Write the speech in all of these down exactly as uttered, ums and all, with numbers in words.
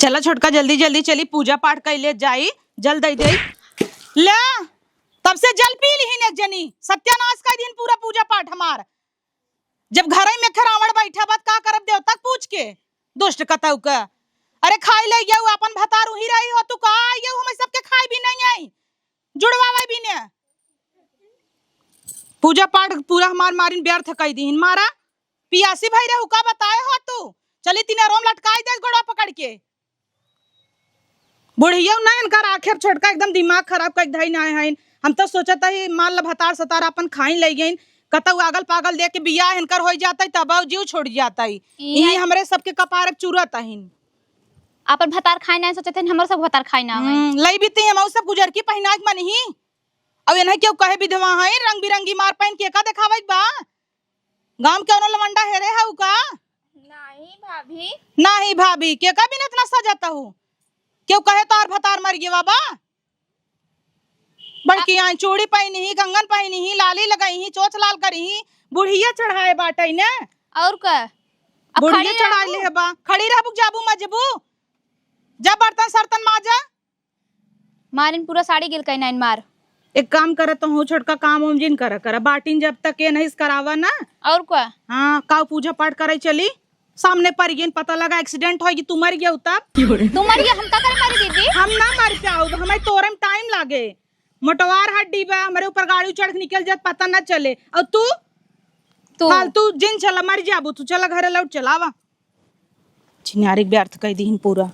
चला छोटका, जल्दी जल्दी चली, पूजा पाठ कइ ले जाई, जल दइ देई। ले, तब से जल पी लिहिन एक जनी, सत्यानाश कइ दिहिन पूरा पूजा पाठ हमार। जब घरइ में खे रावण बइठा बा, त का करब देवता क पूछ के? दुष्ट कतउ क। अरे खाइ लइ गउ, आपन भतार उहीं रही हो, तू का आइ गउ, हमइ सबके खाइ भी नाहीं आई, जुड़वावइ भी न। पूजा पाठ पूरा हमार मारिन व्यर्थ कइ दिहिन। मारा, पियासी भइ रहू का बताए हो तू? चली तीन रोम लटकाइ दे गोड़वा पकड़ के। बुढ़ियउ ना इनकर आखिर छोटका एकदम दिमाग खराब कइ धइ नाहीं हइन। हम त सोचत ही माल भतार सतार आपन खाइन लइ गइन, कतउ आगल पागल देख के बियाह इनकर होइ जातइ तब जीव छोड़ जातइ। इहे इहे हमरे सबके कपार चुरत हइन। आपन भतार खाइ नाहीं सोचत हइन, हमर सब भतार खाइ ना हइन। हम्म, लइ बीती हम सब गुजर की पहिनाइ के मन ही। अउ इन्हें केउ कहे विधवा हइन, रंग बिरंगी मार पहिन के का देखावइ बा? गाँव के कउनो लवंडा हेरे हउ का? नाहीं भाभी। नाहीं भाभी, केका बिना इतना सजत हउ? केउ कहे तोहार भतार मरि गवा बा? बड़की आइन चूड़ी पहिनी ही, कंगन पहिनी ही, लाली लगइही, चोंच लाल करिही, बुढ़िया चढ़ाए बाटइ न। अउर का? अब बुढ़िया खड़ी चढ़ाए रहबू। लेहे बा। खड़ी रहबू, जाबू मजबू? जा बर्तन सर्तन माजा। मारिन पूरा साड़ी गिल कइ नाइन मार। एक काम करा, तोहू छोटका काम ओम जिन करा, करा। बाटिन जब तक ये नहीं करावा ना। अउर का? हाँ, काउ पूजा पाठ करइ चली, सामने परि गइन, पता लगा accident होइ कि तू मरि गउ तब। तू मरि गउ, हम का करे मरी दीदी? हम ना मरि पाउब, हमइ तोरे में time लागे। मोटवार हड्डी बा, हमरे ऊपर गाड़ी चढ़ के निकल जात, पता ना चले। अउर तू? तू। फालतू जिन चला, मरि जाबू तू, चला घरे लौट चला, आवा। छिनारी के व्यर्थ कइ दिहिन पूरा।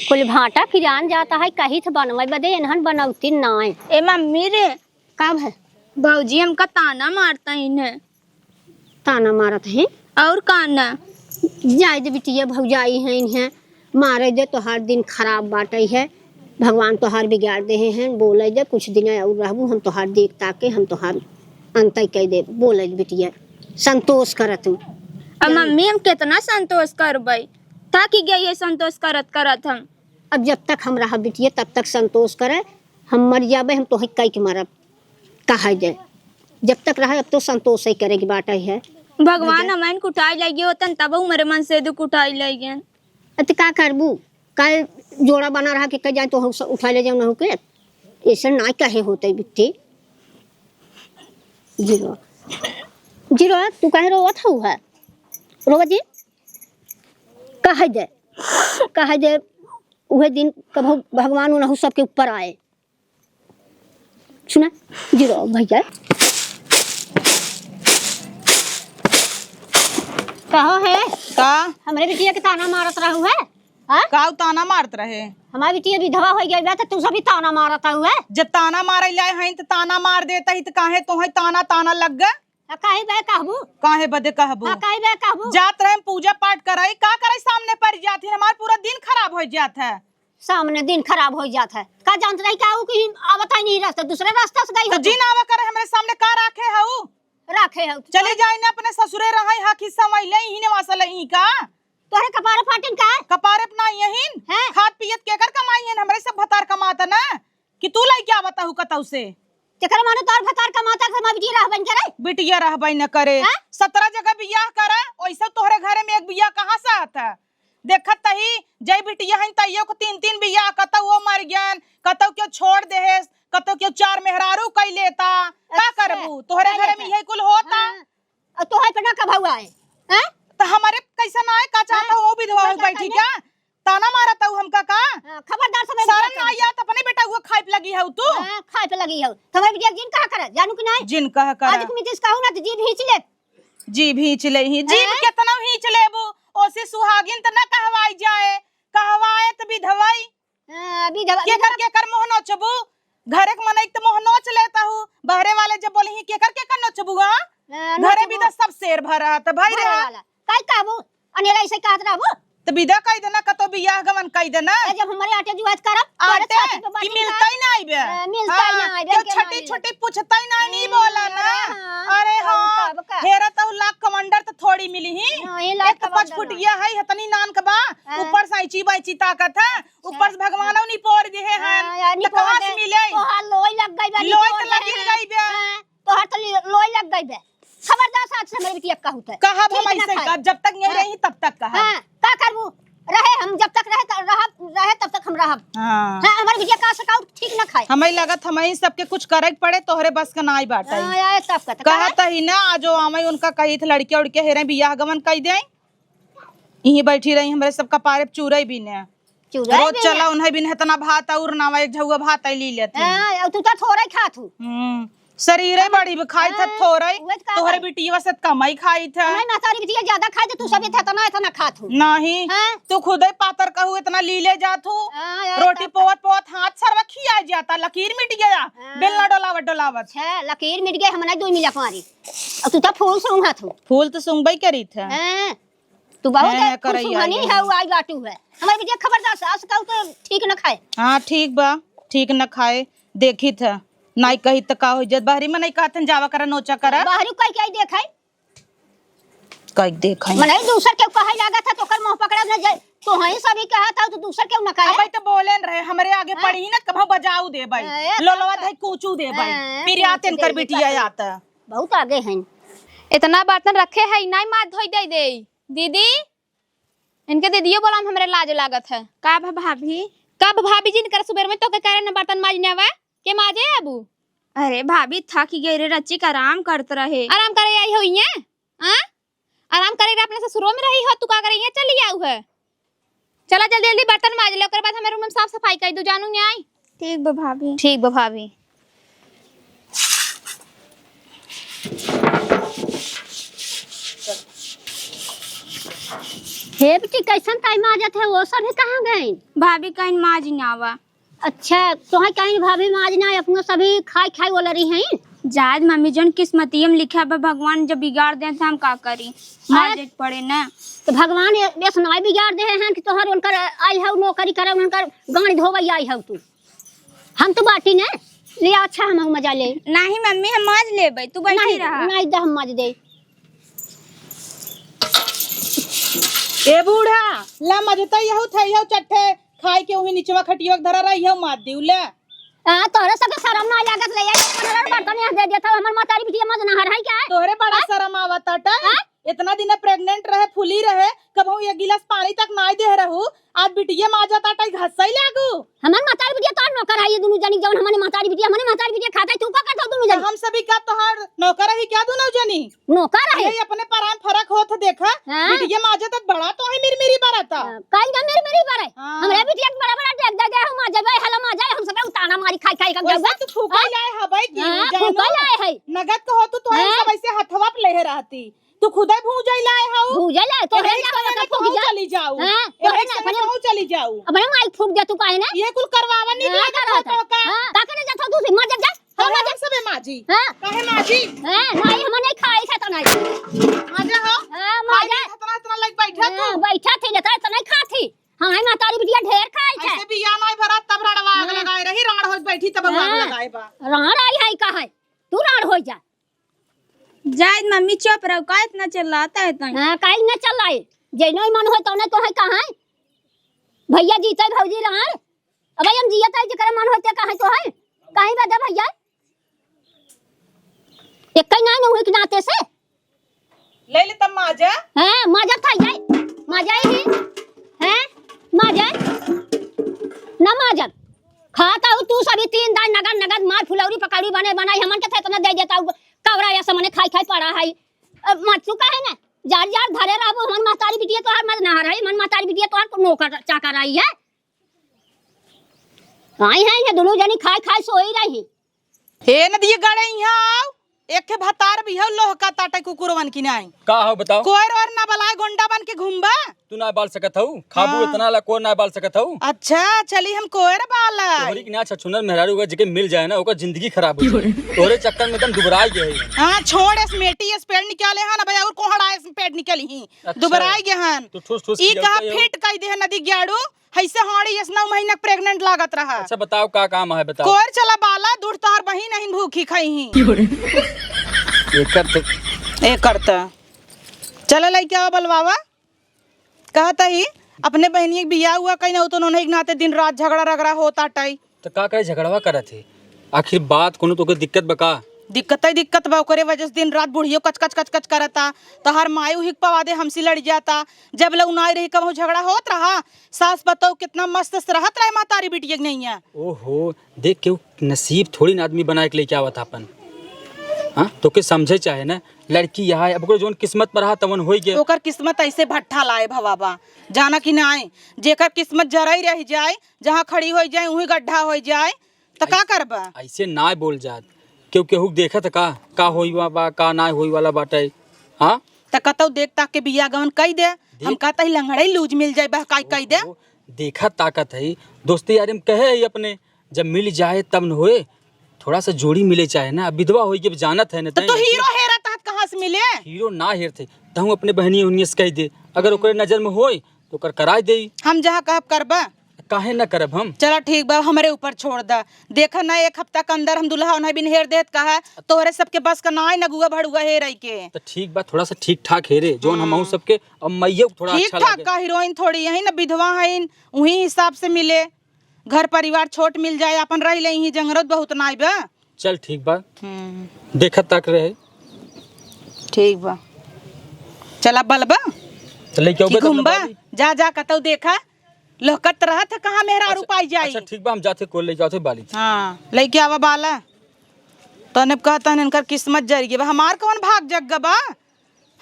कुल भाटा फिरान जात है, कहित बनवइ बदे, एनहन बनउतिन नाय। ए मम्मी रे। का भए? भउजी हमका ताना मारत हइन। ताना मारत हइन? अउर का ना? जाइ दे बिटिया, भउजाई हइन, मारइ दे, तोहार दिन खराब बाटइ है, भगवान तोहार बिगाड़ देहे हइन, बोलइ दे, कुछ दिन अउर रहबू, हम तोहार देख ताके, हम तोहार अंतइ कइ देब, बोलइ दे बिटिया, संतोष कर तू। अब मम्मी, हम केतना संतोष करबइ? थाकि गइ है संतोष करत करत हम। अब जब तक हम रहब बिटिया, तब तक संतोष करे। हम मरि जाबइ, हम तोहइ कइ के मरब, कहइ दे। जब तक रहब, अब तो संतोष ही करे के बाटइ है। भगवान हमइन कुटाइ लइ गए होतन, तब हमरे मन से दुख उठाइ लइ गए। अ, त का करबू? काहे जोड़ा बना रहा कि कह जाए तो हम स-, उठा ले जाओ ना होके? ऐसे ना कहे होते बिट्टी। जीरो। जीरो, तू काहे रोवत हऊ है? रोवा जी। कहे दे, कहे दे, उहे दिन कबहू भगवान उनहू सबके ऊपर आए। सुना, जीरो भैया। कहो है? का? हमरे बिटिया के ताना मारत रहू है? हाँ? का उ ताना मारत रहे? हमारी बिटिया विधवा होइ गई बा, त तू सभी ताना मारत हऊ है? जब ताना मारे लाए हईं, त ताना मार देत ही, त काहे तोहे ताना, ताना लग गए? आ, काहे बे कहबू? काहे बदे कहबू? हाँ, काहे बे कहबू? जात रहे हम पूजा पाठ कराई, का कराई, सामने परि जात ही, हमार पूरा दिन खराब होइ जात है। सामने दिन खराब होइ जात है। का जानत रही का उ कि आवत ही नहीं रास्ता, दूसरे रास्ता से गई तो हो तू। जिन आवा करे हमरे सामने का राखे हऊ? राखे हऊ। चली जाई ना अपने ससुरे रहई, हक हिस्सा वही ले ही ने वासा ले ही का? तोहरे कपारे फाटिन का? कपारे पे ना यहिन। हैं? खात पियत केकर कमाई है? हमरे सब भतार कमाता ना। कि तू लइके आवत हऊ कतऊ से? तेकर माने तोर भतार कमाता के समय बिटिया रहबे न करे? बिटिया रहबे न करे। हैं? सतरह जगह बियाह करे, ओइसे तोहरे घरे में एक बियाह कहाँ से आता? देखत तही, जय बिटिया हईं, तइयो को तीन तीन बियाह, कतऊ वो मर गयन, कतऊ केहू छोड़ देहेस, कतऊ केहू चार मेहरारू कई लेता। का अच्छा। करबू? तोहरे का घरे में लेता? यही कुल होता। हाँ। और तोहरे पे ना कभऊ आए, हैं? तो हमारे कैसे ना आए? का चाहता हाँ। हूँ, वो विधवा हो तोहरे बैठी का क्या? ताना मारत हऊ हमका का? हाँ, खबरदार से शर्म ना आया तो अपने बेटा हुआ खाए पे लगी हऊ तू। हाँ, खाए पे लगी हऊ। तो हमारे बिटिया जिन कहा करे, जानू कि नहीं? जिन कहा करे। आज तुम जिस कहू ना तो जीभ हींच ले। जीभ हींच ले ही। जीभ हैं? केतना हींच लेबू? ओसे सुहागिन त ना कहवाई जाए। कहवाए त विधवाई। हाँ, विधवा, केकर, विधवा। केकर मुँह नोचबू? घरे के मनई के त मुँह नोच लेता हूँ। बहरे वाले जब बोली ही, केकर, केकर नोचबू, हाँ? हाँ, घरे नोचबू। भी तो सब शेर भरा त भाई भरे रहा। वाला। काई कहबू? अनेरा ऐसे कहत रहबू? त विदा कई देना, कतो बियाह गवन कई देना। ए, जब हमारे आटे जुआत करब, तोरे आटे छाती पे कि बाटी मिलता का? ही ना आइबे। ए, मिलता ही हाँ, ना आइबे, क्यों के छोटी, मानी? छोटी पूछता ही ना, नहीं हम्म, बोला ना। हाँ, अरे तब, हाँ, तब का? हेरा तो लाख कमांडर तो थोड़ी मिली ही। हाँ, ये लाख एक तो पाँच कमांडर फुट ना। गया है, इतनी नान के बा, हाँ। ऊपर से ऐची बैची ताकत है, ऊपर से भगवान नहीं पोर दिए हैं, हाँ, यार, नहीं तो कहाँ पोर से दे, मिले? तोहार लोई लग गई बा, नहीं लोई पोर तो दे, लगी हाँ। गई बे। हाँ, तोहार तो ली-, लोई लग गई बे। खबरदार साथ से मेरी बिटिया कहू ते। कहब हम ठीक ना ऐसे खाए। कहब, जब तक यहीं हाँ। रही तब तक कहब। हाँ, का करबू? रहे, हम जब तक रहे, त-, रहब, रहे, तब तक हम रहब। हाँ। हाँ, हमार बिटिया का से काउ ठीक न खाए। हमही लगत, हमही सबके कुछ करे के पड़े, तोहरे बस के नाई बाटे। हाँ, यार, तब का, त कहत ही ना, आज वो आवे, उनका कही थे, लड़किया उड़किया हेरे, बियाह गवन कई दे, इहीं बैठी रही, हमरे सब कपारे पे चूरई बीने। चूरई रोज बीने। चला, उन्हें बिन हेतना भात और नावा, एक झउआ भात आई ली लेती। हाँ, और तू तो थोड़ा ही खात हूँ। हम्म। शरीरे बड़ी खाई था हाँ, थोरई, उहे त का तोहरे खाई? बिटिया से कमाई खाई था। हमारी महतारी बिटिया ज्यादा खाई तो तू सब इतना, इतना खात हो। नहीं, हाँ? तू खुदे पातर कहू, इतना लीले जात हो। हाँ, यार, रोटी तब पोवत पोवत हाथ सरवा खिया जाता, लकीर मिट गया। हाँ। बेलना डोलावत डोलावत। अच्छा, लकीर मिट गया, हम नहीं दो मिला पारी। और तू तो फूल सूंघत हो। फूल तो सूंघबे करी था। हाँ। तू बहुत हैं, है, हैं, करैया खुशबुहानी ये। है, वो आई बाटू है। हमारी बिटिया खबरदार, सास का तो ठीक न खाए। हाँ, ठीक बा, ठीक न खाए, देखी था, नाई कही त का हो जात, बाहरी में नहीं कहत हन, जावा करा, नोचा करा। बाहरी कह के आई देखाई। कह देखाई। मनई दूसर के कहे लागत है, तो ओकर मुंह पकड़ा न जाए। तो हई सभी कहत है, तो दूसर के न कहे। अबे तो बोले न रहे, हमरे आगे हाँ। पड़ी ही ना, कभो बजाऊ दे भाई। हाँ, लोलवा तब दे, कूचू दे भाई। हाँ, फिर कूचू आते इनकर दे, बिटिया तब आता। बहुत आगे हैं। इतना बर्तन रखे है, नाई माथ धोई दे दे। दीदी, इनके दीदियो बोला, हमरे लाज लागत है। का भा भाभी? का भा भाभी जी, इनकर सुबेर में तो के करे न बर्तन माजने आवा, के माजे अबू? अरे भाभी, थक गए रे, रच्ची के आराम करत रहे। आराम करे आई हो इहाँ? हाँ? आराम करे रे, अपने ससुरो में रही हो, तू का करे इहाँ चली आऊ है? चला जल्दी जल्दी बर्तन माज ले, ओकर बाद हमारे रूम में साफ सफाई कर दू, जानू नहीं आई। ठीक बा भाभी। ठीक बा भाभी। हे बेटी, कैसन ताई माजत है, वो सब ही कहाँ गई? भाभी कहीं माज ना आवा। अच्छा, तोहे कहीं भाभी माज ना, अपनो सभी खाई खाई वाला रही हैं। जायद मम्मी, जौन किस्मतिये में लिखा बा, भगवान जब बिगाड़ दें तो हम का करी, मार अरे, देत पड़े ना। तो भगवान ये, ये सुनाई बिगाड़ दे हैं कि तोहर उनकर आई है नौकरी करे, उनकर गाड़ी धोवई आई है तू। हम तो बाटी ने लिया, अच्छा हम मजा ले। नहीं मम्मी, हम माज लेबै, तू बैठी नहीं, रहा। नहीं दे, हम माज दे। ए बूढ़ा, ला मजता यहू था, यहू चट्टे खाए के उही निचवा खटिया के धरा रही, यहू माज दिउ ले। आ, तोहरे सबके शरम ना लागत ले, ये पन्द्रह बर्तन यहाँ दे देता, हमर महतारी बिटिया मज नहर है क्या? तोहरे बड़ा हाँ? शरम आवत आटा। हाँ? इतना दिन pregnant रहे, फूली रहे, कबहू एक गिलास पानी तक नाई दे रहू, आज बिटिया माजत आटा घसई लागू। हमन महतारी बिटिया तोहार नौकर है, ये दुनू जनी, जौन हमन महतारी बिटिया, हमन महतारी बिटिया खाते, तू का करत हो दुनू जनी? हम सभी का तोहार नौकर है क्या दुनू जनी? नौकर है। ये अपने परान फरक होत देखा, हाँ। बिटिया माजत बड़ा तोहे मिरमिरी बरता। हाँ, काई ना मिरमिरी बरे। हाँ। हमरा बिटिया के बड़ा बड़ा डेग दे दे, हम माजबे, हला माजे, हम सब उताना मारी खाई खाई का वैसे जाऊगा। तू फूका हाँ? लाए हबै की हाँ, जानू? फूका लाए है। नगद कहो तू तोहे हाँ? सब ऐसे हथवा पे लेहे रहती। तू खुदे भूजै लाए हऊ। भूजै लाए, तोहरे एही ना समय में फूक तोहू जा। चली जाऊ। हाँ, एही तोहरे ना समय अपने, तोहू चली जाऊ। अपने माई फूक दे तू काहे ना? ये कुल करवावा नहीं हाँ, दिया का करत है? तो का? हाँ, का करे जात हो तू से? मर जा, जा। हाँ, काहे मर जा। हम सबे माजी? हाँ। काहे माजी? हाँ, नहीं, हम नहीं खाई था तो नहीं। माजा हो? हाँ, खाई माजा। नहीं, इतना, इतना लग बैठा हाँ, तू। बैठा थी, लेकिन इतना नहीं खाती। हाँ, महतारी बिटिया ढेर खाई था। ऐसे बिया नहीं भरा, तब रड़वा आग हाँ। लगाए रही, राड़ हो बैठी, तब आग हाँ। लगाए बा। राड़ आई है का है? तू राड़ हो जा। जायद मम्मी चुप रहो, का इतना चिल्लाता है तू? हाँ, काहे ना चिल्लाई? जैनो ही मन होय तौने तो है कहाँ? भैया जीते भौजी रहन। अब हम जियत है जेकरे मन होय ते कहाँ तो है? कहीं बदे भैया? एक ही ना हुई के नाते से। ले ले तब माजा। हाँ, माजा खाई जाए। माजा ही। हैं? माजा? ना माजा। खाता हूँ तू सभी तीन दाई नगद नगद मार फुलौरी पकौड़ी बने बनाई हमन के थे इतना दे देता हूँ। कवरा या समने खाई खाई पड़ा है। अब मत चुका है ना। जार जार धरे रहबो, हमन महतारी बिटिया तोहार मत नहर है, हमन महतारी बिटिया तोहार को नौकर चाकर आई है। आई है, ये दोनों जनी खाई खाई सोई रही। हे नदिया गड़े यहाँ आओ, एक ठे भतार भी हो लोह का ताटे कुकुरवन की नाई। का हो बताओ? कोयर और ना बलाए गोंडा बन के घूमबा। तू ना बाल सकत हऊ, खाबू हाँ। इतना ला कोर ना बाल सकत हऊ। अच्छा, चली हम कोयर बाला। तोहरी के ना छछुनर मेहरारू हुआ जेके मिल जाए ना, ओकर जिंदगी खराब हो जाए। तोहरे चक्कर में एकदम दुबराई गए हैं। हाँ, छोड़, इस मेटी, इस पेड़ निकाले हैं ना भाई, और कोहड़ा इस पेड़ निकली ही। अच्छा। दुबराई गए हैं। तू ठूस ठूस ई खियावता कहा है। फिट कई दे है नदी ग्याड़ू, हैसे हाड़ी इस नौ महीना pregnant लागत रहा। अच्छा बताओ का काम है बताओ। कोर चला बाला, दूर तोहर बहिन अहिन भूखी खाई ही। एकर तो ए करता। चला लइके आवा बलवावा। कहत ही, अपने बहिनिया के बियाह हुआ कहीं ना, तो उन्होंने एक नाते दिन रात झगड़ा रगड़ा होता टाई। तो का करे, झगड़वा करत है? आखिर बात कोनो तोके दिक्कत बा का? दिक्कतै दिक्कत बा, ओकरे वजह से दिन रात बुढ़ियो कच कच कच कच करता। तोहार माई उही के पवा दे हमसे लड़ जाता। जब लउ नाई रही, कबहूँ झगड़ा होत रहा? सास पतोह कितना मस्त से रहत रहे महतारी बिटिया के नैया। ओहो, देख, केहू नसीब थोड़ी ना आदमी बनाए के लेके आवत आपन। हाँ, तोके समझे चाहे ना, लड़की यहाँ है, अब ओकर जौन किस्मत पर रहा तवन होई गए। ओकर किस्मत ऐसे भट्ठा लाए भवा बा, जाना कि नाई, जेकर किस्मत जरई रह जाए, जहाँ खड़ी होई जाए, उही गड्ढा होई जाए, त का ऐस-, करबा? ऐसे ना बोल जात, केहू केहू देखत का, का होई बा, बा, का ना होई वाला बाटे, हाँ? त कतौ देख ताक के बियाह गवन कई दे, देख हम कहता ही लंगड़े लूज मिल जाए, बहकाई कई दे। ओहो, देखत ताकत है, दोस्ती यारी में कहे है अपने, जब मिल जाए तब न होए, थोड़ा सा जोड़ी मिले चाहे ना, अब विधवा होई के जानत है ना तो, तैं तो हीरो हेरत हत कहाँ से मिले? हीरो ना हेरत है, तहूँ अपने बहनी उहनिया से कह दे, अगर ओकरे नजर में होए तो ओकर कराई देई। हम जहाँ कहब करबा। काहे ना करब हम? चला ठीक बा, हमरे ऊपर छोड़ दा। देखा ना, एक हफ्ता के अंदर हम दुल्हा उन्हें बिन हेर देत कहा, तोहरे सबके बस का ना आए नगुआ भड़ुआ हेरई के। तो ठीक बा, थोड़ा सा ठीक ठाक हेरे, जौन हमहू हाँ। सबके अब मैया थोड़ा ठीक अच्छा ठाक लागे। का हीरोइन थोड़ी यही ना, विधवा हईन, उही हिसाब से मिले। घर परिवार छोट मिल जाए, अपन रह ले, यहीं जंगरत बहुत नाई बा। चल ठीक बा। हम्म। देखत तक रहे। ठीक बा। चला बलबा। तो लेके कि आउबे तब न घूमबा? बाली। जा, जा, कतौ देखा। लहकत रहत है, कहाँ मेहरारू अच्छा, पाई जाई? अच्छा ठीक बा, हम जाते कोल लेके आते बाली। हाँ, लेके आवा बाला। तने कहता है, इनकर किस्मत जर गई बा। हमार कौन भाग जग बा?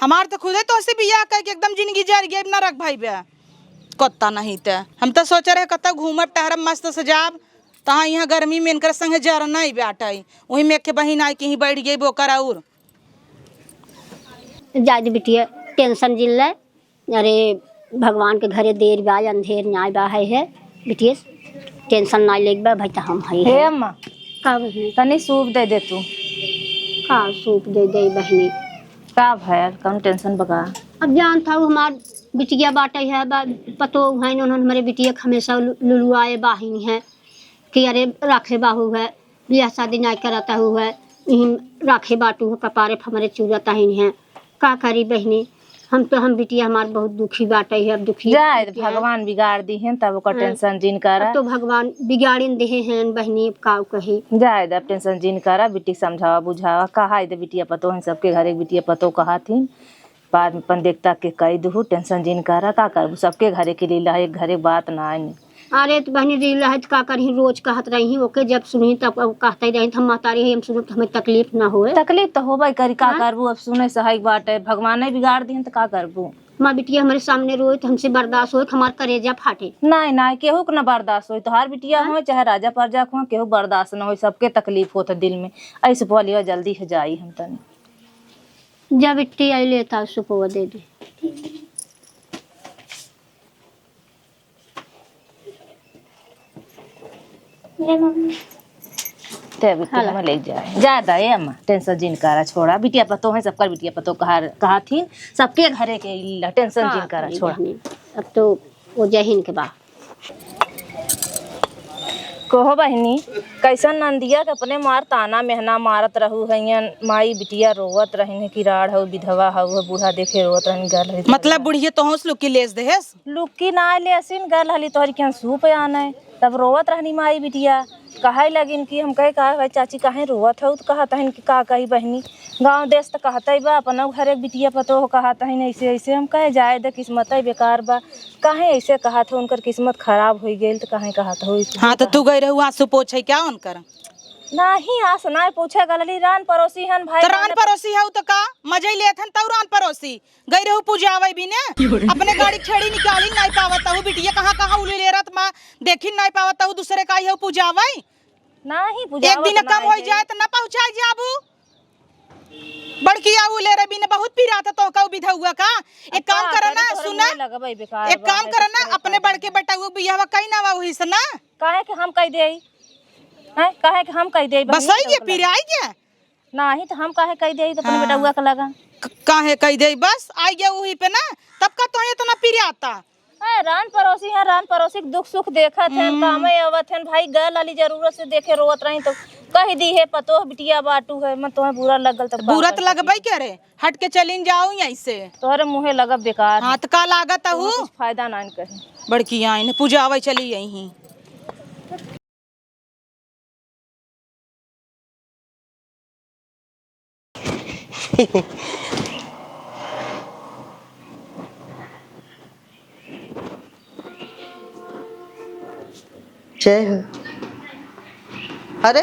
हमार तो खुदे तोहसे बियाह कइके एकदम जिंदगी जर गई, अब ना रख भाई बे। कत्ता नहीं ते। हम तो सोचे रहे कत्ता घूमब टहरब मस्त से जाब। तहाँ यहाँ गर्मी में इनकर संगे जर नहीं बाटई। वही में एक बहिन आई के ही बैठ गई बोकर और। जाए दे बिटिया, टेंशन जिन ले। अरे, भगवान के घरे देर बा, अंधेर न्याय बा है, है। बिटिया, टेंशन ना लेके बा, भाई तो हम हई हे है। अम्मा, का बहिनी? तनी सूप दे दे तू। का सूप दे दे बहिनी? का भयल? कौन टेंशन बा का? अब जानत हऊ हमार बिटिया बाटे है, बा-, पतोह है, उन्होंने हमरे बिटिया के हमेशा लु-, लुलुआए बाहिन है कि अरे राखे बाहू है, बियाह शादी नाई करत हऊ है, इहिन राखे बाटू है, कपारे पे हमरे चूरत आहिन है। का करी बहिनी, हम तो, हम बिटिया हमार बहुत दुखी बाटे है, अब दुखी जाए दे, बिटिया। भगवान बिगाड़ दिहेन, तब ओकर हाँ। टेंशन जिन करा। अब तो भगवान बिगाड़िन देहे हैं बहिनी, अब काऊ कही। जाए दे, अब टेंशन जिन करा, बिटी समझावा, बुझावा, कहा दे बिटिया पतोह, हम सबके घरे बिटिया पतोह कहा थी, बाद में अपन देख ताक के कही दुहू, टेंशन जिन करा, का करबू, सबके घरे के लीला, एक घरे बात ना आनी। अरे तो बहिनी, रील है तो का करही, रोज कहत रही, ओके जब सुनी तब अब कहते रही, हम महतारी है, हम सुनब तो हमें तकलीफ ना होए। तकलीफ तो होबे करी, का हाँ? करबू, अब सुने सहायक बाटे, भगवान ने बिगाड़ दिहन तो का करबू? माँ बिटिया हमरे सामने रोए तो हमसे बर्दाश्त होए, हमार करेजा फाटे। नाई, नाई, केहू के ना बर्दाश्त होए, तोहार बिटिया हाँ? होए चाहे राजा प्रजा के होए, केहू बर्दाश्त ना होए, सबके तकलीफ होत है दिल में। ऐसे बोलियो जल्दी है जाई हम तनी। जा बिट्टी आई लेता सुपवा दे दे। ले मम्मी। ते बिट्टी हाला। हमें ले जाए। जा दा ए अम्मा, टेंशन जिन करा, छोड़ा। बिटिया पतोह है, सबकर बिटिया पतोह कहा, कहा थी, सबके घरे के इल्ला, टेंशन हाँ, जिन करा, छोड़ा। बहिनी, अब तो वो जहिन के बा। कहो बहिनी, कैसन नंदिया के अपने मार ताना मेहना मारत रहू हइयन, माई बिटिया रोवत रहिन कि राड़ हऊ, विधवा हऊ, बूढ़ा देखे रोवत रहिन, गल हई। मतलब बुढ़िया तोहस लुकी लेस देहेस? लुकी ना लेसिन, गल हली तोहरी केहन सूप आने, तब रोवत रहनी माई बिटिया। कहे लगिन कि हम कहे, "का भाई चाची, काहे रोवत हऊ?" त कहत हइन कि का कही बहिनी, गाँव देश त कहतई बा, अपनौ घरे बिटिया पतोह कहत हइन, ऐसे, ऐसे। हम कहे, "जाए दे, किस्मतै बेकार बा, काहे ऐसे कहत हो, उनकर किस्मत खराब होइ गइल त काहे कहत हो?" हाँ, त तू गई रहू आंसू पोछे क्या उनकर? नाही, आस नाही पूछे गलली, रान परोसी हन भाई, त रान परोसी हऊ त का? मजई लेत हन तऊ रान परोसी। गई रहू पूजावै बिने, अपने गाड़ी छेड़ी निकाली नाई पावत हऊ, बिटिया कहाँ कहाँ उले ले रत मा, देखी नाई पावत हऊ, दूसरे का आई हऊ पूजावै। नाही, एक पूजावत दिन कम नाई होई है। जाए त ना पहुँचाई जाबू। बड़की आऊ ले रे बिने बहुत पिरात तोहका उ विधौआ का। एक अब काम का करा करी, ना, तोहरे सुना, मुँहे लगबै बेकार एक बा, काम है करा कुछ ना, करे अपने का बड़के नहीं। बेटौआ बियाहवा कई ना वही से ना। काहे के हम कई देई? हैं? काहे के हम कई देई बस बहिनी? आई के पिराई के। नाही, त हम काहे कई देई त अपने हाँ। बेटौआ के लगा? क-, काहे कई देई? बस आई गया वही पे ना, तब का तोहे इतना पिराता। ए, रान परोसी हैं, रान परोसी के दुख सुख देखत हैं, हम्म। कामे आवत हैं। भाई, गए लाली जरूरत से देखे रोवत रही तो कह दी है, "पतोह बिटिया बाटू है, मैं तुम्हें बुरा लगल तब का बुरा तो करती?" लगबे करे, हट के चलिन जाओ यहीं से। तोहरे मुँहे लगब बेकार। हाँ, त का लागत तोहरे अहू? कुछ फायदा ना कहे। बड़की आइन पूजा आवे चली यहीं। जय हो। अरे,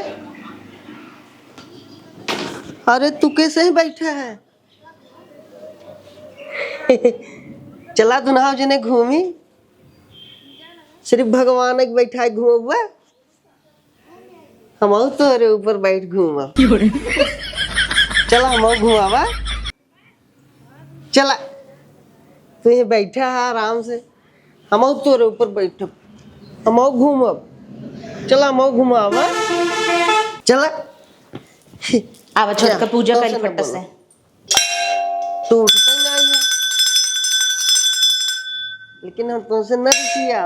अरे, तू कैसे ही बैठा है? चला दुनहौ जने घूमी। सिर्फ भगवान के बैठा है घूमबा। हमहू तोरे ऊपर बैठ घूमब। चला हमहू घुमावा। चला, तू ही बैठा है आराम से, हमहू तोरे ऊपर बैठब, हमहू घूमब। चला हमहू घुमावा। चला। आवा छोटका, पूजा कर फट से। तू उठते नहीं है, लेकिन हम तुमसे न रुकिया।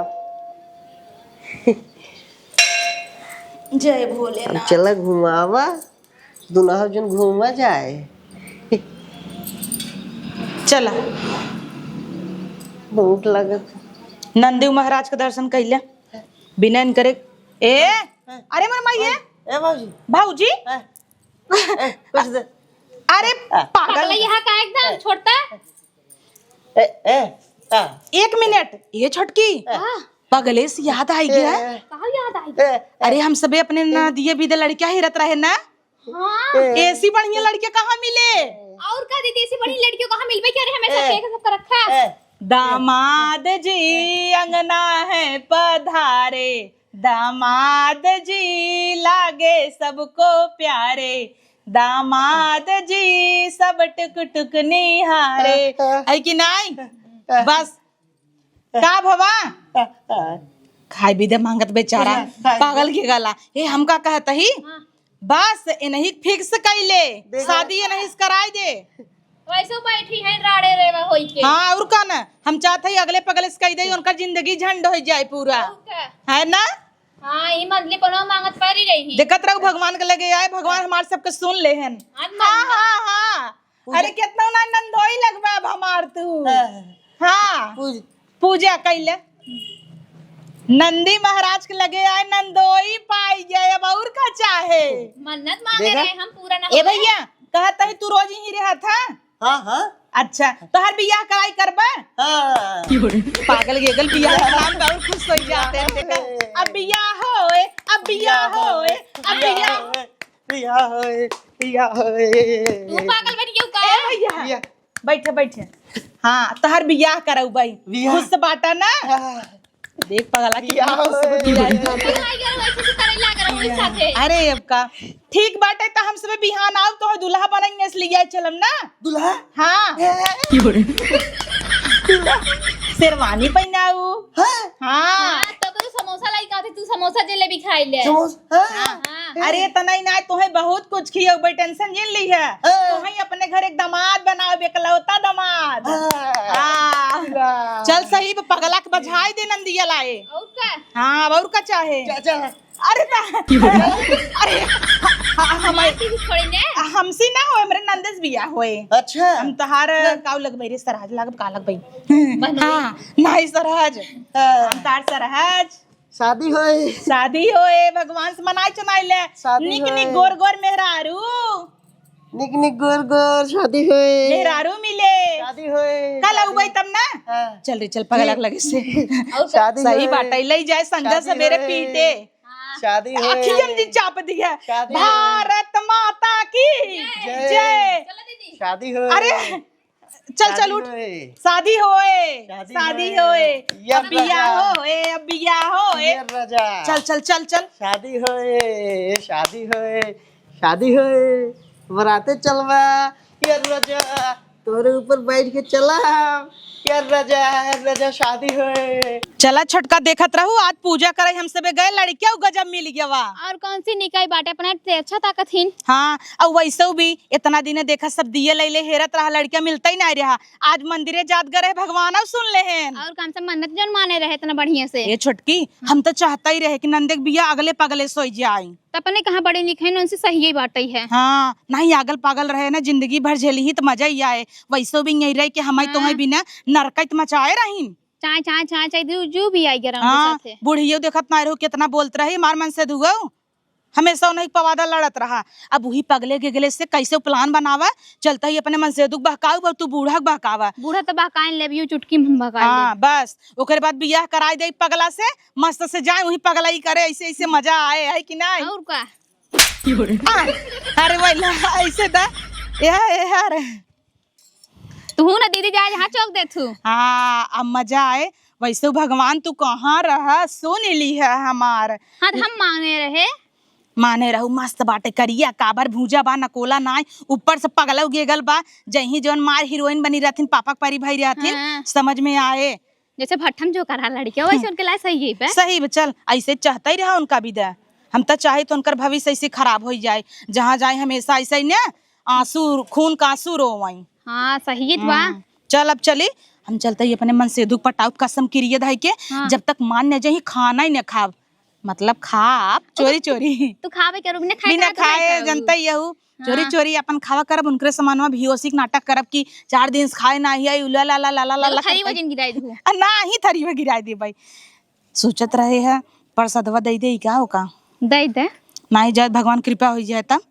जय भोलेनाथ। चला घुमावा, दुनहौ जन घूमा जाए। चला। भूख लगत। नंदी महाराज के दर्शन कैले बिना इनकरे। ए, अरे मोर माई, ए, ए भौजी। भौजी? ए, ए, कुछ दे। अरे पागल। पागल यहाँ का एकदम छोड़ता। ए, ए, आ। एक मिनट, ये छोटकी। ए। पगले से याद आई गया। ए। कहाँ याद आई गया? ए, ए। अरे हम सबे अपने ना दिए भी दे लड़कियां हेरत रहे ना। हाँ। ए। ऐसी बढ़िया लड़के कहाँ मिले? और का दीदी, ऐसी बढ़िया लड़कियों कहाँ मिलबे? क्या रे, हमेशा ए। के सब कर रखा है। ए। दामाद जी अंगना है पधारे, दामाद जी लागे सबको प्यारे, दामाद जी सब टुक टुक निहारे। है कि नाई? बस का भवा? खाए भी दे मांगत बेचारा, पागल के गला। ए, हम का कहत ही? हाँ। बस इनही फिक्स कैले, देखा? शादी इनही से कराई दे। वैसे बैठी है राड़े रेवा होई के। हाँ, और का ना, हम चाहत ही अगले पगले से कह दे, उनका जिंदगी झंड हो जाए पूरा। और का? है ना? हाँ, ई मंथली पनवा मांगत परी रही। देखत रहू, भगवान के लगे आए, भगवान हमार सबके सुन ले हन। हाँ, हाँ, हाँ। अरे, केतना ना नंदोई लगबा अब हमार तू। हाँ। हाँ। पूज-, पूजा कैले। नंदी महाराज के लगे आए, नंदोई पाई गए, अब और का चाहे? मन्नत मांगे देखा? रहे हम, पूरा ना ए होए। भैया, कहत ही तू रोज ही रहत है? हाँ, हाँ। अच्छा, तोहर बियाह कराई करबा? हाँ। पागल गेगल बियाह के नाम का और खुश हो जाते हैं, देखा? अब बियाह होए, अब बियाह होए, अब बियाह। बियाह होए, बियाह होए। तू पागल बन गयो का? ए भैया, बियाह। बैठे, बैठे। हाँ, तोहर बियाह करौबई। बियाह। खुश बाटा ना? हाँ। देख पगला, कितना खुश हो गया है। बियाह होए। अरे, अब का? ठीक बाटे, त हम सबे बिहान आउ, तोहर दुल्हा बनइया से लिया चलम ना। दुल्हा? हाँ। ए। शेरवानी पहिनाऊ। हाँ। हाँ। हाँ, तो तू समोसा लाई का थे, तू समोसा जलेबी खाई ले। समोसा? हाँ। हाँ। अरे, इतना ही ना, तोहे बहुत कुछ खियौबे, tension जिन ली है। हाँ। तोहे अपने घर एक दामाद बनाओ, एकलौता दामाद। हाँ। हाँ। वाह। चल सही, पगला के बजाई दे नंदिया लाए। और का? हाँ, अब और का चाहे? चा-, चा-, अरे ता-, अरे, ह-, ह-, हमार हमारे, छोड़ी ने? हमसे ना हो, हमरे नंदे से बियाह होए। अच्छा। हम तोहार ना। काऊ लगबई रे, सरहज लगब, का लगबई? बहनोई। हाँ, नाही सरहज। हाँ। हम तोहार सरहज। शादी होए। शादी होए, भगवान से मनाई चुनाई ले। शादी निक निक होए। गोर गोर मेहरारू। निक निक गोर गोर शादी होए। मेहरारू मिले। शादी होए। कल शादी। अउबे तब ना? हाँ। चल रे, चल, पगला के लगे से। और शादी सही होए। बाटे, लई जाए संझा शादी सबेरे होए। पीटे। हाँ। शादी होए। अखियन जी चाप दिया। शादी होए। भारत माता की जय। जय। चलो दीदी। शादी होए। अरे, चल, चल, शादी उठ। होए। शादी होए। शादी शादी होए। होए। या अब बियाह राजा। होए, अब बियाह होए। या राजा। चल, चल, चल, चल। शादी होए, शादी होए, शादी होए। बराते चलबा, या राजा। तोरे ऊपर बैठ के चला हम। या राजा, या राजा, शादी होए। चला छोटका, देखत रहू, आज पूजा करे हम सबे गए, लड़किया उ गजब मिल गया वा। और कौन सी निकाई बाटे, अपना से अच्छा ताकत हिन। हाँ, और वैसे भी इतना दिन देखा सब दिए लैले हेरत रहा, लड़किया मिलता ही नहीं रहा। आज मंदिरे जात गए रहे, भगवान अब सुन ले हैं। और कम से मन्नत जौन माने रहे इतना बढ़िया से। ये छोटकी, हम तो चाहता ही रहे कि नंदे के बिया अगले पगले सोई जाए। त अपने कहाँ बड़ी निक है, उनसे सही ही बात ही है। हाँ, नहीं अगल पागल रहे ना, जिंदगी भर झेली ही तो मजा ही आए। वैसो भी यही रहे कि हम हाँ। तोहे बिना नरकत मचाए रहीन। चाय, चाय, चाय, चाय, दू, जू भी आई गरम के हाँ, साथे। बुढ़ियो देखत ना रहो, कितना बोलत रही, मार मन से दुगो। हमेशा उन्हीं पवादा लड़त रहा। अब वही पगले गेगले से कैसे plan बनावा, चलता ही अपने मनसेधु के बहकाऊ, अब तू बूढ़ा के बहकावा। बूढ़ा तो बहकाइन लेब, यू चुटकी में हम बहकाइ हाँ, लेब। बस ओकरे बाद बियाह कराइ दे पगला से, मस्त से जाए वही पगलाई करे, ऐसे ऐसे मजा आए, है कि नहीं? और का? आ, अरे वही ला, ऐसे दा, यह, यह, अरे। तू ना दीदी जाए जहाँ चौक दे तू। हाँ, अब मजा आए। वैसे भगवान तू कहाँ रहा, सुन ली है हमार। हाँ, तो हम माने रहे। माने रहू, मस्त बाटे, करिया काबर भूजा बा, नकोला नाय, ऊपर से पगलऊ गेगल बा, जहीं जौन मार हीरोइन बनी रहथिन, पापा के परी भई रहथिन, हाँ। समझ में आए। जैसे भट्ठम जो करा लड़के, वैसे हम्म। उनके लाए सही है बे। सही बे, चल, ऐसे चाहता ही रहा उनका भी दे। हम तो चाहे तो उनकर भविष्य ऐसे खराब हो जाए, जहाँ जाए हमेशा ऐसे ही ना आंसू, खून का आंसू रोवई। हाँ, सही है बा। हम्म। चल, अब चली, हम चलते ही अपने मनसेधु के पटाउब कसम किरिया धई के, हाँ। जब तक मान न जाही, खाना ही न खाब। मतलब खाब, चोरी चोरी। तू खाबे के रूप में खाए बिना खाए, खाए, जनता ही यहू। चोरी हाँ। चोरी अपन खावा करब, उनकरे समानवा भियोसी के नाटक करब कि चार दिन से खाए नाही आई, उला ला ला ला ला ला ला थरी करते। वजन गिराई दू। आ, नाही थरी में गिराई दे भाई। सोचत रहे है, परसदवा दे दे का ओका? दे दे। नाही जाए, भगवान कृपा हो जाए तब।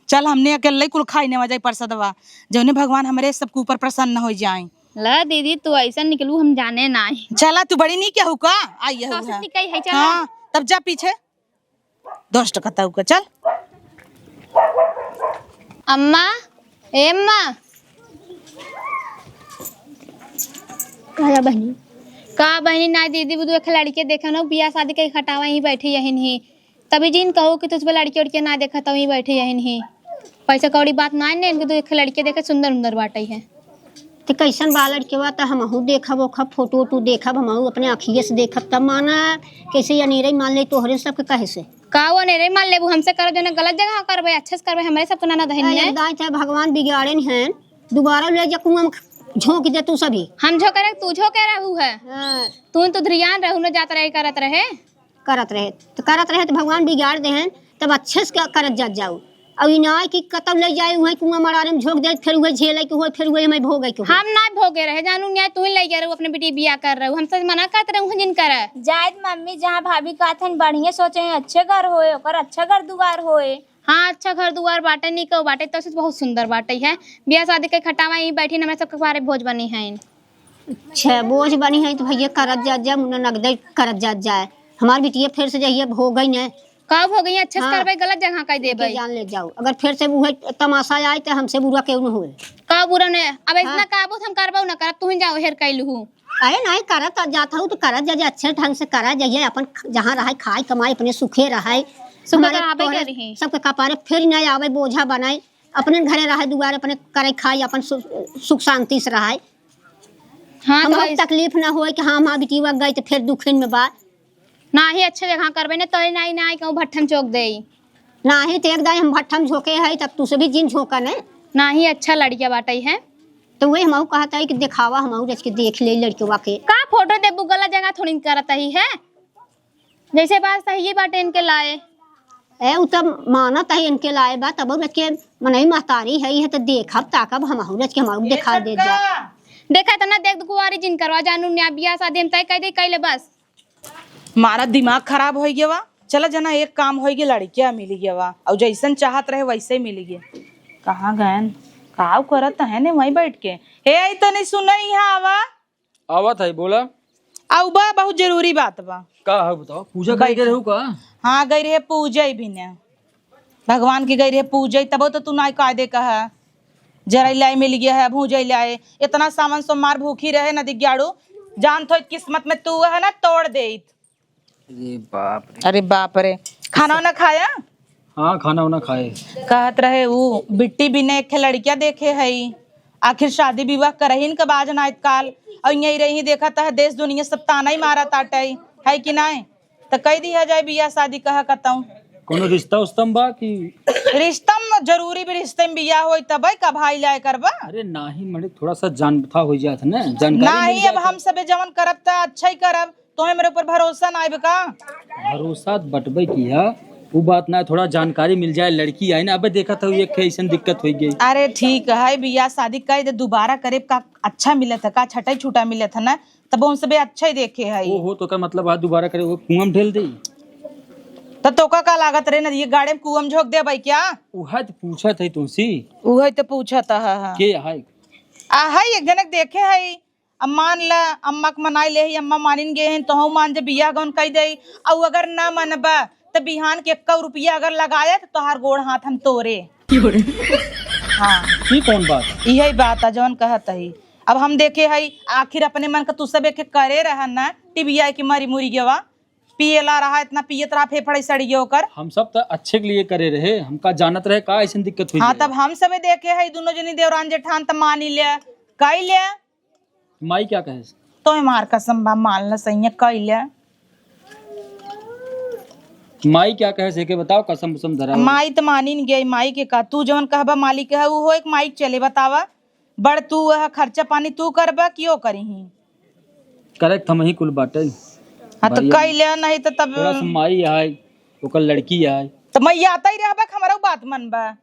चल, हमने अकेले कुल खाई नेवा जाई परसदवा, जौने भगवान हमरे सबके ऊपर प्रसन्न हो जाए। ला दीदी, तू ऐसा निकलू, हम जाने नाही। चला, तू बड़ी नीक हऊ का? आई हऊ तो है। निकई है, चला। हाँ, तब जा पीछे। दुष्ट कतऊ का, चल। अम्मा, ए अम्मा। का बहिनी? का बहिनी, ना दीदी, वो दो एक लड़के देखे ना, बियाह शादी के खटावा ही बैठे यही नहीं। तभी जिन कहू कि तुझ पे लड़के उड़के ना देखा, तभी बैठे यही नहीं। पैसा कौड़ी बात ना है, इनके दो एक लड़के देखे, सुंदर उंदर बाटे है। ते कैसन बा लड़केवा? त हमहू देखब, ओखब, फोटो वोटो देखब, हमहू अपने अखिए से देखब, तब माना। कैसे अनेरे मान ले तोहरे सबके कहे से? का वो अनेरे मान लेबू? हमसे करब, जो ना गलत जगह करबे, अच्छे से करबे, हमरे सबके ननद हइन अरे है। दाई, चाहे भगवान बिगाड़े हैं, दोबारा ले जा कुआं में झोंक दे तू सभी। हम झोंके रहे, तू झोंके रहू है। हाँ। तू तो ध्रियान रहू न जात रहे, करत रहे। करत रहे, त करत रहे त भगवान बिगाड़ देहेन, तब अच्छे से क-, करत जात जाऊ। अउ ई नाय कि कतौ ले जाए, उहें कुआं मड़ारे में झोंक दे, फिर उहे झेले के होए, फिर उहे हमें भोगे के होए। हम ना भोगे रहे, जानू न्याय तू ही ले गए रहू, अपने बेटी बियाह कर रहू, हम सब मना करत रहू, उहें जिन करे। जायद मम्मी, जहाँ भाभी कहत हन बढ़िया सोचे हैं, अच्छे घर होए, ओकर अच्छा घर दुआर होए। हाँ, अच्छा घर दुआर बाटे, निको बाटे, तो से बहुत सुंदर बाटे है। बियाह शादी के खटावा यहीं बैठी, हमरा सबके बारे भोज बनी है। अच्छा, बोझ बनी है तो भैया करत जात जाए, मुन्ना नगदे करत जात जाए। हमार बिटिया फिर से जहिया हो गई न। कब हो गई? अच्छे से हाँ। करबे, गलत जगह कह देबे। जान ले जाओ, अगर फिर से उहे तमाशा आए तो हमसे बुरा केहू न होए। का बुरा ने? अब इतना हाँ। काबू हम करबो न करब, तू ही जाओ हेर कैलू। अरे नहीं, करत जात हूँ तो करत जा, जा, अच्छे ढंग से करा जाइए, अपन जहाँ रहे खाए कमाए, अपने सुखे रहे। सुखे हमारे तो आबे तोहरे करी। सबके कपारे फिर नहीं आवे, बोझा बनाए, अपने घरे रहे दुआरे, अपने करे खाए, अपन सु-, सुख शांति से रहे। हाँ, हम तो अब ऐस- तकलीफ ना होए कि हाँ, हमार बिटिया गई तो फिर दुखिन में बा। नाही अच्छा जगह करबे ने, तोरे नाही, नाही कहूँ भट्ठम झोंक देई। नाही तो एक दाई हम भट्ठम झोंके है, तब तू से भी जिन झोंका ने। नाही अच्छा लड़किया बाटे है। तो वही हमहू कहत है कि देखावा, हमहू जच के देख ले लड़कवा के। का फोटो देबू, गलत जगह थोड़ी करत ही है। जैसे बात सही बाटे इनके लाए। ए, उ तब मानत है इनके लाए बा, तब जच के मनई महतारी है, ये तो देखब, ताकब, हमहू जच के हमहू देखा दे जा। देखा इतना देख कुंवारी जिन करवा जानू न्या बियाह शादी हम तय कह दे, कैले बस। मारा दिमाग खराब होइ गया बा। चला जना, एक काम होइ गया, लड़किया मिल गया बा, और जैसन चाहत रहे वैसे ही मिल गया। कहाँ गयन? काव करत है ने वहीं बैठ के? हे, आई तनी सुनई, यहाँ आवा। आवत है, बोला। आउ बा, बहुत जरूरी बात बा। का है बताओ, पूजा करे बैठ। गए रहू का? हाँ, गई रहे पूजा ही भी ने। भगवान की गई रहे पूजे, तबो तो तू नाय कायदे कहा। जरैला मिल गया है, भूजैला। इतना सावन सोमवार भूखी रहे न दिग्याड़ू, जानत हो किस्मत में तू है ना तोड़ देइत। अरे बाप रे। अरे बाप रे। खाना वाना खाया? हाँ, खाना वाना खाए। कहत रहे ऊ बिट्टी बिने एक ठे लड़किया देखे हई, आखिर शादी विवाह करहिन के बाज नाइत काल, और यही रही देखत है देश दुनिया सब ताना ही मारा ताटे, है कि नाय? त कह दिया जाए बियाह शादी कहा कतऊ। कोनो रिश्ता उस्ता में बा कि? रिश्ता में जरूरी भी, रिश्ते में बियाह होई तबे का भाई लाए करबा। अरे नाही, मने थोड़ा सा जान पता हो जात है ना, जानकारी नाही, मिल अब जात हम है। सबे जवन करब त अच्छा ही करब, तोहे मेरे ऊपर भरोसा ना आइब का? भरोसा बटबे की है, वो बात ना, थोड़ा जानकारी मिल जाए, लड़की आई ना, अबे देखत हो एक ऐसन दिक्कत हो गई। अरे ठीक है, बियाह शादी कह दे, दोबारा करे का अच्छा मिलत है का, छटाई छूटा मिलत है ना, तब उन सबे अच्छा ही देखे है। ओहो, तो का मतलब आज दोबारा करे, वो कुआं में ढेल दे? तो तोका का लागत रहे, नदिया गाड़े में कुआं में झोंक देबै क्या? उहै तो पूछत है तुमसे। उहै तो पूछत है, हाँ। के है? आ है, एक जनक देखे है। अब मान ला, अम्मा के मनाई ले ही, अम्मा मानिन गए हैं, तोहू मान जे बियाह गौन कई दे। और अगर ना मनबा, तो बिहान के एक रुपया अगर लगाए, तो तोहार गोड़ हाथ हम तोरे। हाँ। ई कौन बात है? यही बात है, जौन कहत ही। अब हम देखे हई, आखिर अपने मन का तू सब एक करे रहा ना, टिबिया के मरी मुरी गवा, पियला रहा, इतना पियत रहा, फेफड़े सड़ी गए ओकर। हम सब तो अच्छे के लिए करे रहे, हमका जानत रहे का ऐसन दिक्कत हुई हाँ, जाए। तब हम सबे देखे हई, दोनों जनी देवरान जेठान त मानी ले, कई ले। माई क्या कहे? तो मार कसम बा, मान ल सही है, कई ले। माई क्या कहे से के बताओ, कसम उसम धरा हो। माई त मानी न गई, माई के का, तू जौन कहबा मालिक है, उ हो एक माइक चले, बतावा। बड़ तू वह खर्चा पानी तू करबा कि ओ करिही? करे त हमही कुल बाटे। हाँ, तो भैया, कई ले, नहीं तो तब थोड़ा सा माई आए, ओकर लड़की आए। तो मैं आता ही रहबा कि हमरा उ बात मन बा?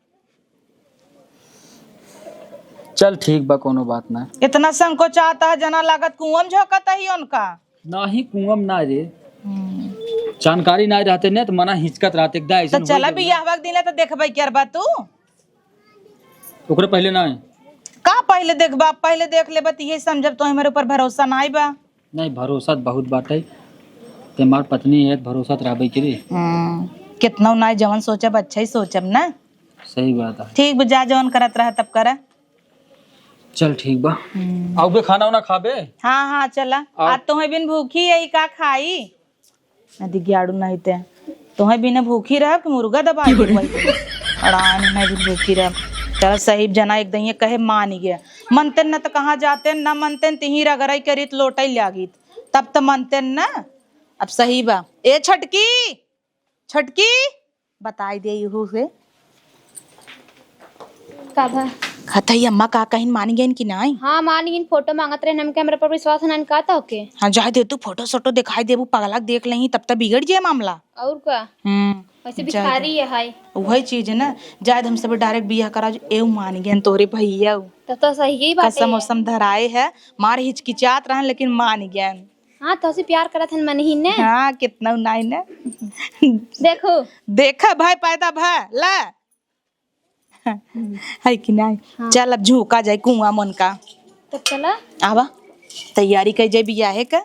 चल ठीक बा, कोनो बात ना। इतना संकोचात है, जना लागत कुआं में झोंकत ही उनका। नाही, कुआं में ना रे। हम्म। जानकारी ना रहते ने, तो मना हिचकत रहते, एकदम ऐसन तो चला होई गइल। बियाहवा के दिन तो देखबे करबा तू। ओकरे पहले ना है। का पहले देखबा, पहले देख लेबा, तो ये समझब तो हमारे ऊपर भरोसा ना बा। नहीं, भरोसा त बहुत बाटे। ते हमार पत्नी है, भरोसा त रहबे करी। हम्म, कितना ना जवन सोचब, अच्छा ही सोचब ना। सही बात है। ठीक बा, जा जवन करत रहा तब करा। चल ठीक बा। हम्म। आउबे खाना वाना खाबे? हाँ, हाँ, चला। आओ। आज तोहे बिन भूखी है, का खाई? नदी ग्याड़ू नहीं ते। तोहे बिना भूखी रहब कि मुर्गा दबा के वही। अड़ान नहीं बिन भूखी रहब। चल सही जना एक दइये कहे मान गया। मनते न त कहाँ जाते, न मनते न तिही रगड़ाई करीत लोटाई लागित। तब त मनते न। अब सही बा। ए छोटकी, छोटकी, बताई दे इहू से। का भा? खतई अम्मा का कहिन, मानी गइन कि नाई? हाँ, मानी गइन, फोटो मांगत रहे, हमके हमरा पर विश्वास नाई का त ओके। हाँ, जाए दे तू, फोटो सोटो दिखाई देबू, पगला के देख लेही, तब त बिगड़ जाए मामला। और का? हम्म, वैसे जाए भिखारी दे। है, हाय। वही चीज है ना, जाए दे, हम सब direct बियाह करा, एऊ मानी गइन तोहरे भैया। तब तो सही ही बात कसम है। वसम धराए है, मार हिचकिचात रहन, लेकिन मानी गइन। हाँ, तोहसे प्यार करत हन, मनही ने। हाँ, कितना नाई ने। देखो। देखा भाई पैदा भा, ला। है कि नाई? हाँ। चल अब झोंका जाए कुआं मन का। तब चला। आवा, तैयारी कर जाए बियाहे का।